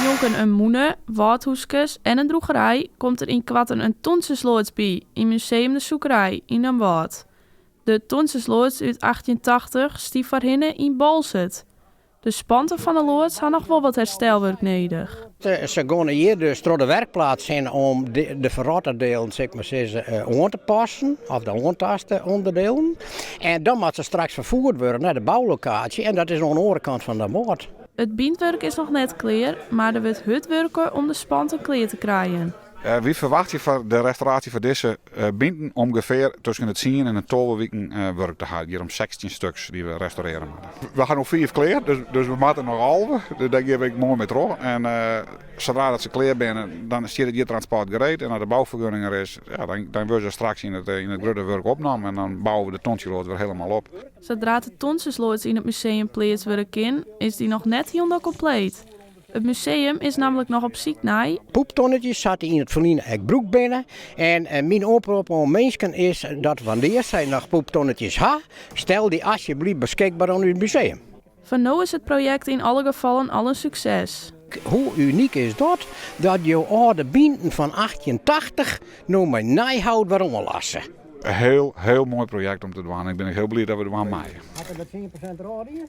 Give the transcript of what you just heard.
Njonken in mûne, wâldhúskes en in drûgerij komt der ynkoarten in tontsjesloads by yn Museum De Sûkerei yn Damwâld. De tontsjesloads út 1880 stie foarhinne yn Boalsert. De spanten fan de loads ha noch wol wat herstelwurk nedich. Se geane hjir dus troch de werkplaats hinne om de ferrotte delen, sil ik mar sizze, oan te passen, of de oantaaste ûnderdielen. En dan moat se straks ferfoerd wurde nei de boulokaasje en dat is oan de oare kant fan Damwâld. It byntwurk is noch net klear, mar der wurdt hurd wurke om de spanten klear te krijen. Wy ferwachtsje foar de restauraasje fan dizze binten ûngefear tusken de tsien en de 12 wiken wurk te ha. It giet om 16 stuks dy't we restaurearje moatte. We ha no fiif klear, dus we moatte noch 11. Dus dêr gean we ek moai mei troch. En sadra dat se klear binne, dan stiet it hjir transport gereed. En as de boufergunning der is, ja, dan wurde se straks yn it grutte wurk opnommen. En dan bouwe we de tontsjeloads wer hielendal op. Sadra't de tontsjesloads yn it museum pleatst wurde kin, is dy noch net hielendal kompleet. It museum is nammentlik noch op syk nei. Poeptonnetjes sa't dy yn it ferline ek brûkt binne. En myn oprop oan minsken is dat wannear't sy noch poeptonnetjes ha, stel dy asjebleaft beskikber oan ús museum. Foar no is it projekt yn alle gefallen al in sukses. Hoe unyk is dat, dat jo âlde binten fan 1880 no mei nij hout wer oanlasse? Hiel, hiel moai projekt om te dwaan. Ik bin ek hiel bliid dat we dwaan meie. Hat er der 10% derôf dien?